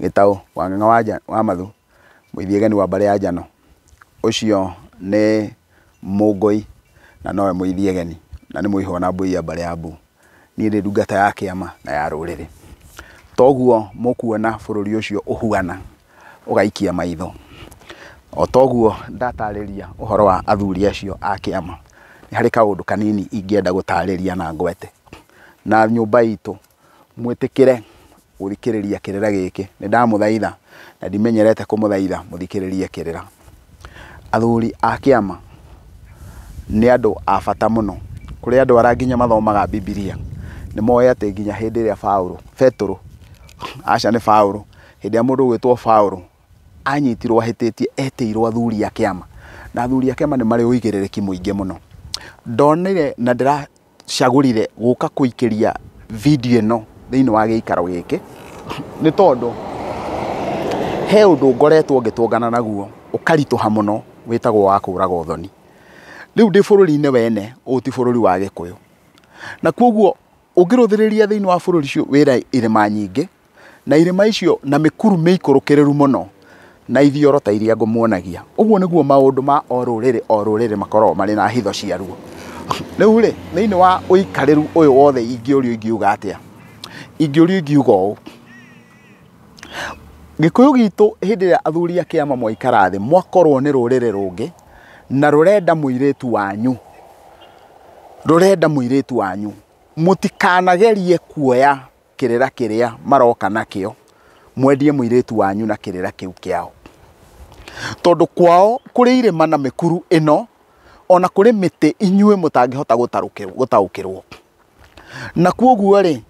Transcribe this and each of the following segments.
Gĩtaũ wa Ng'ang'a wa Mathu, mũithiegeni wa mbarĩ ya Njano. Ũcio nĩ Mũngũi na nowe mũithiegeni na nĩ mũihwa na mbũi ya mbarĩ ya Mbu. Niĩ ndĩ ndungata ya kĩama na ya rũrĩrĩ. Toguo mũkuona bũrũri ũcio ũhuana ũgaikia maitho. O toguo ndatarĩria ũhoro wa athuri acio a kĩama, nĩ harĩ kaũndũ kanini ingĩenda gũtarĩria na ngwete. Na nyũmba itũ mwĩtĩkĩre gũthikĩrĩria kĩrĩra gĩkĩ, nĩ ndamũthaitha na ndimenyerete kũmũthaitha mũthikĩrĩrie kĩrĩra. Athuri a kĩama nĩ andũ a bata mũno. Kũrĩ andũ arĩa nginya mathomaga Bibilia, nĩ moĩ atĩ nginya hĩndĩ ĩrĩa Paũlũ, Betũrũ, aca nĩ Paũlũ, hĩndĩ ĩrĩa mũndũ ũgwĩtwo Paũlũ anyitirwo ahĩtĩtie etĩirwo athuri a kĩama. Na athuri a kĩama nĩ marĩ ũigĩrĩrĩki mũingĩ mũno. Ndonire na ndĩracagũrire gũka kũikĩria video ĩno thĩinĩ wa gĩikaro gĩkĩ, nĩ tondũ he ũndũ ngoretwo ngĩtũngana naguo ũkaritũha mũno wĩtagwo wa kũraga ũthoni. Rĩu ndĩ bũrũri-inĩ wene, ũyũ ti bũrũri wa Gĩkũyũ. Na koguo ũngĩrũthĩrĩria thĩinĩ wa bũrũri ũcio wĩna irĩma nyingĩ, na irĩma icio na mĩkuru mĩikũrũkĩrĩru mũno, na ithioro ta iria ngũmuonagia. Ũguo nĩguo maũndũ ma o rũrĩrĩ o rũrĩrĩ makoragwo marĩ na hitho ciaruo. Rĩu rĩ, thĩinĩ wa ũikarĩru ũyũ wothe ingĩũrio ingiuga atĩa? Ingĩũrio ingiuga ũũ, Gĩkũyũ gitũ hĩndĩ ĩrĩa athuri a kĩama mwaikara thĩ, mwakorwo nĩ rũrĩrĩ rũngĩ, na rũrenda mũirĩtu wanyu, rũrenda mũirĩtu wanyu, mũtikanagerie kuoya kĩrĩra kĩrĩa maroka nakĩo, mwendie mũirĩtu wanyu na kĩrĩra kĩu kĩao. Tondũ kwao kũrĩ irĩma na mĩkuru ĩno, ona kũrĩ mĩtĩ inyuĩ mũtangĩhota gũtaũkĩrwo. Na koguo rĩ,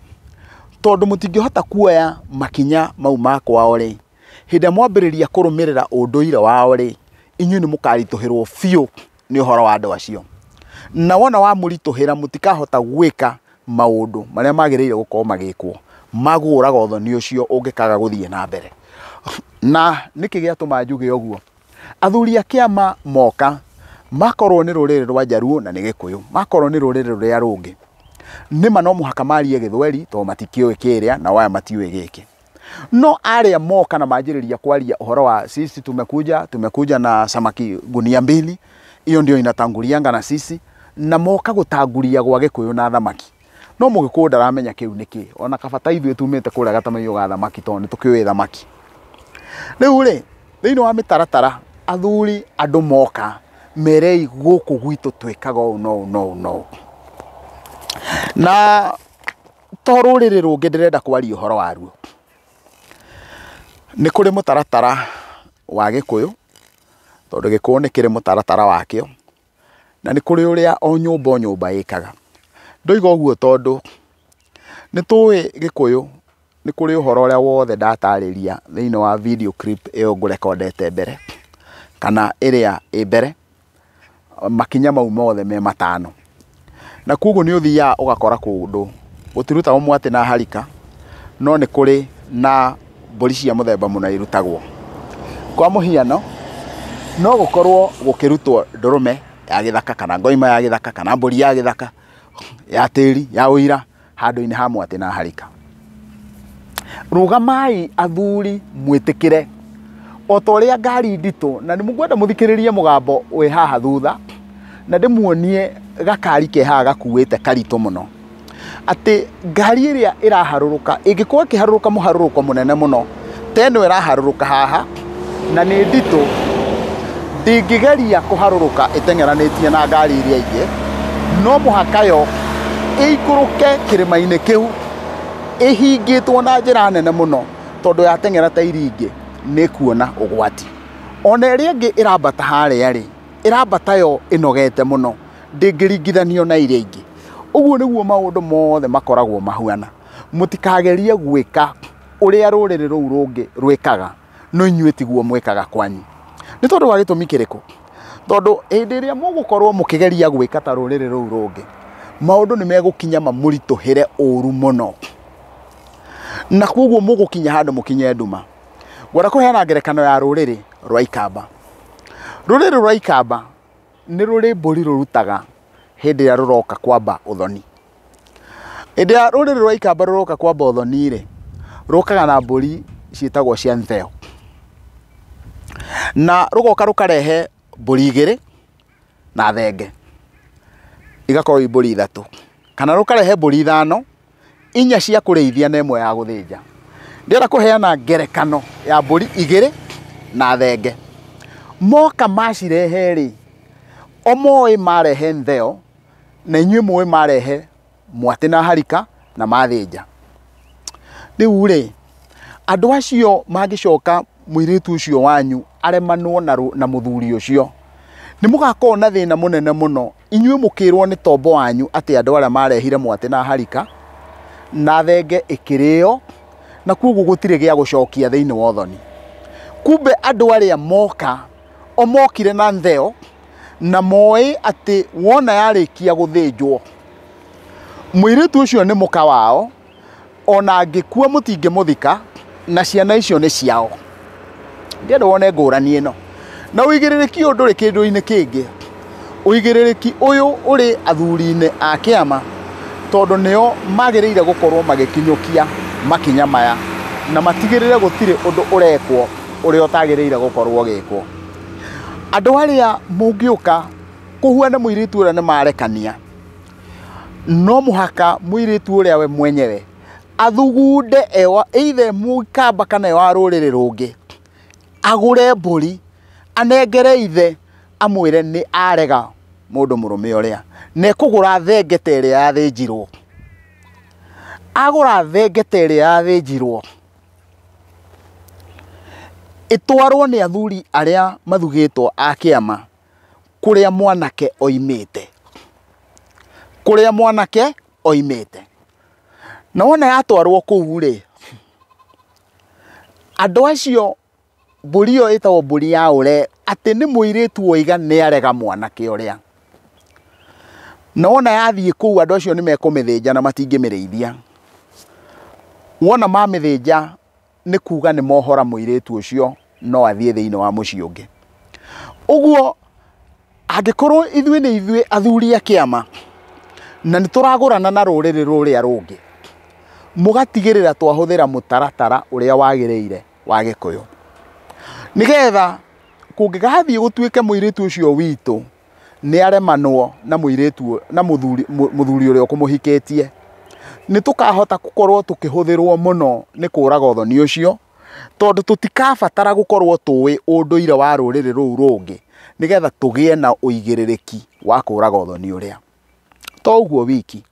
tondũ mũtingĩhota kuoya makinya mau ma kwao rĩ, hĩndĩ ĩrĩa mwambĩrĩria kũrũmĩrĩra ũndũire wao rĩ, inyuĩ nĩ mũkaritũhĩrwo biũ nĩ ũhoro wa andũ acio. Na wona wamũritũhĩra mũtikahota gwĩka maũndũ marĩa magĩrĩire gũkorwo magĩkwo ma kũũraga ũthoni ũcio ũngĩkaga gũthiĩ na mbere. Na nĩkĩ gĩatũma njuge ũguo? Athuri a kĩama moka, makorwo nĩ rũrĩrĩ rwa Njaruo na nĩ Gĩkũyũ, makorwo nĩ rũrĩrĩ rũrĩa rũngĩ, nĩma no mũhaka marie Gĩthweri tondũ matikĩũĩ kĩrĩa nao aya matiũĩ gĩkĩ. No arĩa moka na manjĩrĩria kwaria ũhoro wa sisi tumekuja, tumekuja na samaki gunia mbili, hiyo ndio inatangulianga na sisi, na moka gũtanguria gwa Gĩkũyũ na thamaki. No Mũgĩkũyũ ndaramenya kĩu nĩkĩ, ona kaba ta ithuĩ tumĩte kũrĩa gatamaiyũ ga thamaki tondũ nĩ tũkĩũĩ thamaki. Rĩu rĩ, thĩinĩ wa mĩtaratara, athuri andũ moka, merei gũkũ gwitũ twĩkaga ũũ na ũũ na ũũ na ũũ. Na to rũrĩrĩ rũngĩ ndĩrenda kwaria ũhoro waruo. Nĩ kũrĩ mũtaratara wa Gĩkũyũ, tondũ Gĩkũyũ nĩ kĩrĩ mũtaratara wakĩo, na nĩ kũrĩ ũrĩa o nyũmba o nyũmba ĩkaga. Ndoiga ũguo tondũ nĩ tũĩ Gĩkũyũ nĩ kũrĩ ũhoro ũrĩa wothe ndatarĩria thĩinĩ wa video clip ĩyo ngũrekondete mbere, kana ĩrĩa ĩ mbere, makinya mau mothe me matano. Na koguo nĩ ũthiaga ũgakora kũndũ gũtirutagwo mwatĩ na harika, no nĩ kũrĩ na mbũri cia mũthemba mũna irutagwo. Kwa mũhiano, no gũkorwo gũkĩrutwo ndũrũme ya gĩthaka kana ngoima ya gĩthaka kana mbũri ya gĩthaka ya tĩri ya ũira handũ-inĩ ha mwatĩ na harika. Rũgamai athuri mwĩtĩkĩre o ta ũrĩa ngari nditũ, na nĩ ngwenda mũthikĩrĩrie mũgambo wĩ haha thutha, na ndĩmuonie gakari ke haha gakuĩte karitũ mũno, atĩ ngari ĩrĩa ĩraharũrũka ĩngĩkorwo ĩkĩharũrũka mũharũrũko mũnene mũno ta ĩno ĩraharũrũka haha na nĩ nditũ, ndĩngĩgeria kũharũrũka ĩteng'eranĩtie na ngari iria ingĩ, no mũhaka yo ĩikũrũke kĩrĩma-inĩ kĩu ĩhingĩtwo na njĩra nene mũno, tondũ yateng'era ta iria ingĩ nĩ ĩkuona ũgwati. Ona ĩrĩa ĩngĩ ĩrambata harĩa rĩ, ĩrambata yo ĩnogete mũno, ndĩngĩringithanio na iria ingĩ. Ũguo nĩguo maũndũ mothe makoragwo mahuana. Mũtikagerie gwĩka ũrĩa rũrĩrĩ rũu rũngĩ rwĩkaga, no inyuĩ tiguo mwĩkaga kwanyu. Nĩ tondũ wa gĩtũmi kĩrĩkũ? Tondũ hĩndĩ ĩrĩa mũgũkorwo mũkĩgeria gwĩka ta rũrĩrĩ rũu rũngĩ, maũndũ nĩ megũkinya mamũritũhĩre ũru mũno. Na koguo mũgũkinya handũ mũkinye nduma. Ngwenda kũheana ngerekano ya rũrĩrĩ rwa Ikamba. Rũrĩrĩ rwa Ikamba nĩ rũrĩ mbũri rũrutaga hĩndĩ ĩrĩa rũroka kwamba ũthoni. Hĩndĩ ĩrĩa rũrĩrĩ rwa Ikamba rũroka kwamba ũthoni rĩ, rũkaga na mbũri ciĩtagwo cia ntheo. Na rũgoka rũkarehe mbũri igĩrĩ na thenge, igakorwo i mbũri ithatũ, kana rũkarehe mbũri ithano, inya cia kũrĩithia na ĩmwe ya gũthĩnja. Ndĩrenda kũheana ngerekano ya mbũri igĩrĩ na thenge. Moka macirehe rĩ, o moĩ marehe ntheo, na inyuĩ mũĩ marehe mwatĩ na harika na mathĩnja. Rĩu rĩ, andũ acio mangĩcoka mũirĩtu ũcio wanyu aremanwo na mũthuri ũcio, nĩ mũgakorwo na thĩna mũnene mũno. Inyuĩ mũkĩrwo nĩ tombo wanyu atĩ andũ arĩa marehire mwatĩ na harika na thenge ĩkĩrĩo, na koguo gũtirĩ gĩa gũcokia thĩinĩ wa ũthoni. Kumbe andũ arĩa moka, o mokire na ntheo, na moĩ atĩ wona yarĩkia gũthĩnjwo, mũirĩtu ũcio nĩ mũka wao, ona angĩkua mũtingĩmũthika, na ciana icio nĩ ciao. Ndĩrenda wone ngũrani ĩno. Na ũigĩrĩrĩki ũyũ ndũrĩ kĩndũ-inĩ kĩngĩ. Ũigĩrĩrĩki ũyũ ũrĩ athuri-inĩ a kĩama, tondũ nĩo magĩrĩire gũkorwo magĩkinyũkia makinya maya, na matigĩrĩre gũtirĩ ũndũ ũrekwo ũrĩa ũtagĩrĩire gũkorwo ũgĩkwo. Andũ arĩa mũngĩũka kũhuana mũirĩtu ũrĩa nĩ marekania, no mũhaka mũirĩtu ũrĩa we mwenyewe athugunde ewa either mũikamba kana wa rũrĩrĩ rũngĩ, agũre mbũri anengere ithe, amwĩre nĩ arega mũndũ mũrũme ũrĩa, na ekũgũra thenge ta ĩrĩa yathĩnjirwo. Agũra thenge ta ĩrĩa yathĩnjirwo, ĩtwarwo nĩ athuri arĩa mathugĩtwo a kĩama kũrĩa mwanake oimĩte. Kũrĩa mwanake oimĩte. Na wona yatwarwo kũu rĩ, andũ acio mbũri ĩyo ĩtagwo mbũri ya ũre, atĩ nĩ mũirĩtu woiga nĩ arega mwanake ũrĩa. Na wona yathiĩ kũu andũ acio nĩ mekũmĩthĩnja na matingĩmĩrĩithia. Wona mamĩthĩnja nĩ kuga nĩ mohora mũirĩtu ũcio no athiĩ thĩinĩ wa mũciĩ ũngĩ. Ũguo angĩkorwo ithuĩ nĩ ithuĩ athuri a kĩama na nĩ tũragũrana na rũrĩrĩ rũrĩa rũngĩ, mũgatigĩrĩra twahũthĩra mũtaratara ũrĩa wagĩrĩire wa Gĩkũyũ, nĩgetha kũngĩgathiĩ gũtuĩke mũirĩtu ũcio witũ nĩ aremanwo na mũirĩtu na mũthuri ũrĩa ũkũmũhikĩtie, nĩ tũkahota gũkorwo tũkĩhũthĩrwo mũno nĩ kũraga ũthoni ũcio, tondũ tũtikabatara gũkorwo tũĩ ũndũire wa rũrĩrĩ rũu rũngĩ, nĩgetha tũgĩe na ũigĩrĩrĩki wa kũraga ũthoni ũrĩa. To ũguo wiki,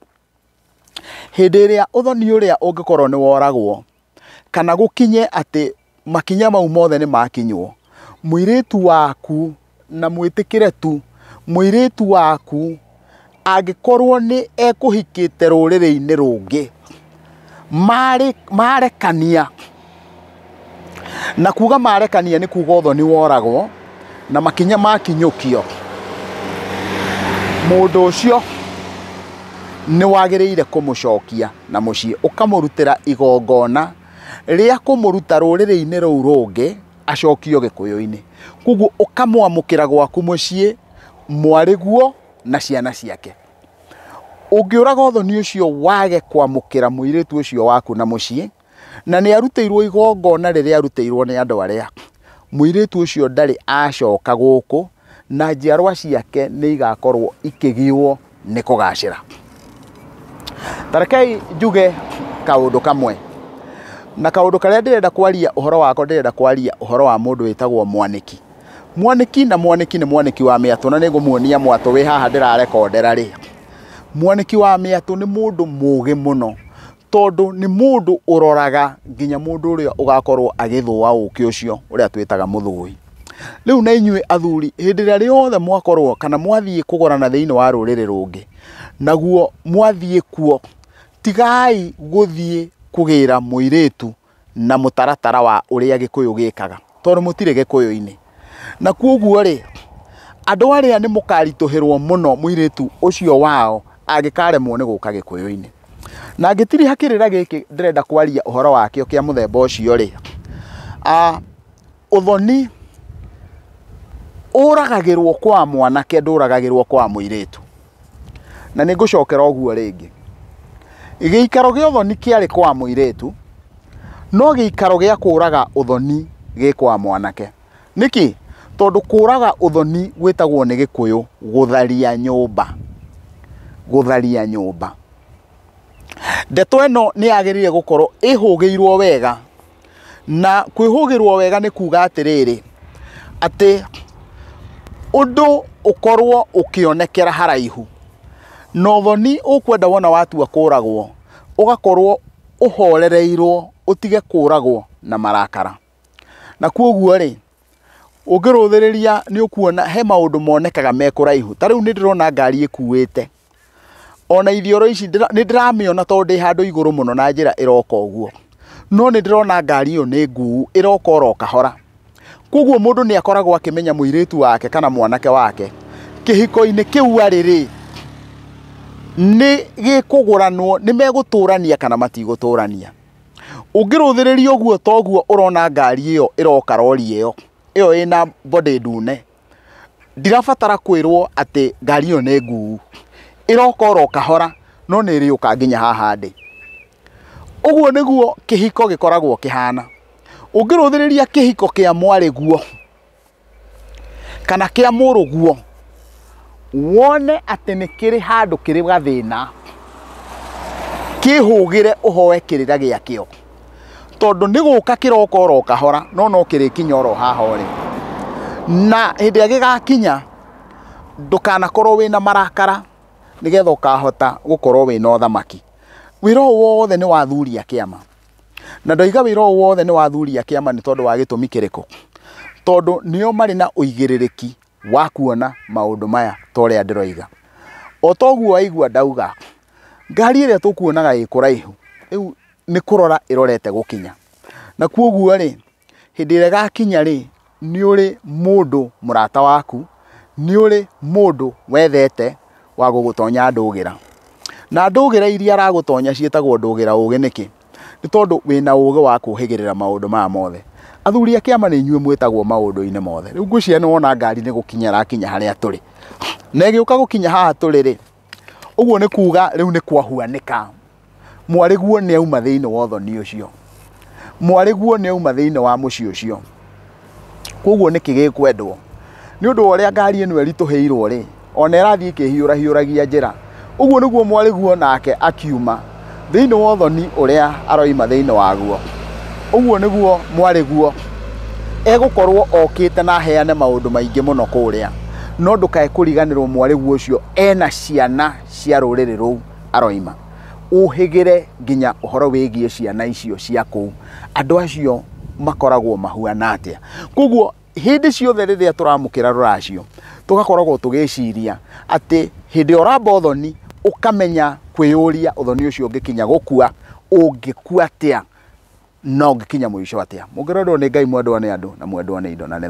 hĩndĩ ĩrĩa ũthoni ũrĩa ũngĩkorwo nĩ woragwo, kana gũkinye atĩ makinya mau mothe nĩ makinywo, mũirĩtu waku, na mwĩtĩkĩre tu, mũirĩtu waku angĩkorwo nĩ ekũhikĩte rũrĩrĩ-inĩ rũngĩ, marekania, na kuga marekania nĩ kuga ũthoni woragwo na makinya makinyũkio, mũndũ ũcio nĩ wagĩrĩire kũmũcokia na mũciĩ, ũkamũrutĩra igongona rĩa kũmũruta rũrĩrĩ-inĩ rũu rũngĩ acokio Gĩkũyũ-inĩ. Koguo ũkamwamũkĩra gwaku mũciĩ, mwarĩguo na ciana ciake. Ũngĩũraga ũthoni ũcio wage kwamũkĩra mũirĩtu ũcio waku na mũciĩ, na nĩ arutĩirwo igongona rĩrĩa arutĩirwo nĩ andũ arĩa, mũirĩtu ũcio ndarĩ acoka gũkũ, na njiarwa ciake nĩ igakorwo ikĩgiwo nĩ kũgacĩra. Ta rekei njuge kaũndũ kamwe, na kaũndũ karĩa ndĩrenda kwaria ũhoro wako, ndĩrenda kwaria ũhoro wa mũndũ wĩtagwo Mwanĩki. Mwanĩki na Mwanĩki nĩ Mwanĩki wa mĩatũ, na nĩngũmuonia mwatũ wĩ haha ndĩrarekondera rĩ. Mwanĩki wa mĩatũ nĩ mũndũ mũũgĩ mũno, tondũ nĩ mũndũ ũroraga nginya mũndũ ũrĩa ũgakorwo agĩthũa ũkĩ ũcio ũrĩa twĩtaga mũthũi. Rĩu na inyuĩ athuri, hĩndĩ ĩrĩa rĩothe mwakorwo kana mwathiĩ kũgũrana thĩinĩ wa rũrĩrĩ rũngĩ, naguo mwathiĩ kuo, tigai gũthiĩ kũgĩra mũirĩtu na mũtaratara wa ũrĩa Gĩkũyũ gĩkaga, tondũ mũtirĩ Gĩkũyũ-inĩ. Na koguo rĩ, andũ arĩa nĩ mũkaritũhĩrwo mũno mũirĩtu ũcio wao angĩkaremwo nĩ gũka Gĩkũyũ-inĩ. Na ngĩtiriha kĩrĩra gĩkĩ ndĩrenda kwaria ũhoro wakĩo kĩa mũthemba ũcio rĩ, ũthoni ũragagĩrwo kwa mwanake, ndũragagĩrwo kwa mũirĩtu. Na nĩ ngũcokera ũguo rĩngĩ. Gĩikaro gĩa ũthoni kĩarĩ kwa mũirĩtu, No gĩikaro gĩa kũraga ũthoni gĩ kwa mwanake. Nĩkĩ? Tondũ kũraga ũthoni gwĩtagwo nĩ Gĩkũyũ gũtharia nyũmba. Gũtharia nyũmba. Ndeto ĩno nĩ yagĩrĩire gũkorwo ĩhũgĩirwo wega. Na kwĩhũgĩrwo wega nĩ kuga atĩrĩrĩ, atĩ ũndũ ũkorwo ũkĩonekera haraihu. Na ũthoni ũkwenda wona watua kũragwo, ũgakorwo ũhorereirwo ũtige kũragwo na marakara. Na koguo rĩ, ũngĩrũthĩrĩria nĩ ũkuona he maũndũ monekaga me kũraihu. Ta rĩu nĩ ndĩrona ngari ĩkuĩte. Ona ithioro ici nĩ ndĩramĩona tondũ ndĩ handũ igũrũ mũno na njĩra ĩroka ũguo. No nĩ ndĩrona ngari ĩyo nĩ nguu, ĩroka oro kahora. Koguo mũndũ nĩ akoragwo akĩmenya mũirĩtu wake kana mwanake wake kĩhiko-inĩ kĩu arĩ rĩ, nĩ gĩkũgũranwo, nĩ megũtũrania kana matigũtũrania. Ũngĩrũthĩrĩria ũguo toguo ũrona ngari ĩyo ĩroka rori ĩyo, ĩyo ĩna body ndune. Ndirabatara kwĩrwo atĩ ngari ĩyo nĩ nguu. Ĩroka oro kahora, no nĩ ĩrĩũka nginya haha ndĩ. Ũguo nĩguo kĩhiko gĩkoragwo kĩhana. Ũngĩrũthĩrĩria kĩhiko kĩa mwarĩguo kana kĩa mũrũguo, wone atĩ nĩ kĩrĩ handũ kĩrĩ gathĩna, kĩhũgĩre ũhoe kĩrĩra gĩakĩo. Tondũ nĩ gũka kĩroka oro kahora, no no kĩrĩkinya oro haha ũrĩ. Na hĩndĩ ĩrĩa gĩgakinya, ndũkanakorwo wĩna marakara, nĩgetha ũkahota gũkorwo wĩna ũthamaki. Wĩra ũyũ wothe nĩ wa athuri a kĩama. Na ndoiga wĩra ũyũ wothe nĩ wa athuri a kĩama nĩ tondũ wa gĩtũmi kĩrĩkũ? Tondũ nĩo marĩ na ũigĩrĩrĩki wa kuona maũndũ maya ta ũrĩa ndĩroiga. O toguo waigua ndauga, ngari ĩrĩa tũkuonaga ĩ kũraihu, rĩu nĩ kũrora ĩrorete gũkinya. Na koguo rĩ, hĩndĩ ĩrĩa ĩgakinya rĩ, nĩ ũrĩ mũndũ mũrata waku, nĩ ũrĩ mũndũ wethete wa gũgũtonya ndũgĩra. Na ndũgĩra iria aragũtonya ciĩtagwo ndũgĩra ũgĩ nĩkĩ? Nĩ tondũ wĩna ũgĩ wa kũhĩgĩrĩra maũndũ maya mothe. Athuri a kĩama nĩ inyuĩ mwĩtagwo maũndũ-inĩ mothe. Rĩu ngwĩciria nĩ wona ngari nĩ gũkinya ĩrakinya harĩa tũrĩ. Na ĩgĩũka gũkinya haha tũrĩ rĩ, ũguo nĩ kuga rĩu nĩ kwahuanĩka. Mwarĩguo nĩ auma thĩinĩ wa ũthoni ũcio. Mwarĩguo nĩ auma thĩinĩ wa mũciĩ ũcio. Koguo nĩkĩ gĩkwendwo? Nĩ ũndũ wa ũrĩa ngari ĩno ĩritũhĩirwo rĩ, ona ĩrathiĩ ĩkĩhiũrahiũragia njĩra. Ũguo nĩguo mwarĩguo nake akiuma thĩinĩ wa ũthoni ũrĩa aroima thĩinĩ waguo. Ũguo nĩguo mwarĩguo egũkorwo okĩte na aheane maũndũ maingĩ mũno kũrĩa. No ndũkae kũriganĩrwo mwarĩguo ũcio ena ciana cia rũrĩrĩ rũu aroima. Ũhĩgĩre nginya ũhoro wĩgiĩ ciana icio cia kũu. Andũ acio makoragwo mahuana atĩa. Koguo hĩndĩ ciothe rĩrĩa tũramũkĩra rũracio, tũgakoragwo tũgĩciria atĩ hĩndĩ ĩrĩa ũramba ũthoni, ũkamenya kwĩyũria ũthoni ũcio ũngĩkinya gũkua, ũngĩkua atĩa, na ũngĩkinya mũico atĩa. Mũngĩrorwo nĩ Ngai mwendwa nĩ andũ na mwendwa nĩ indo na nĩ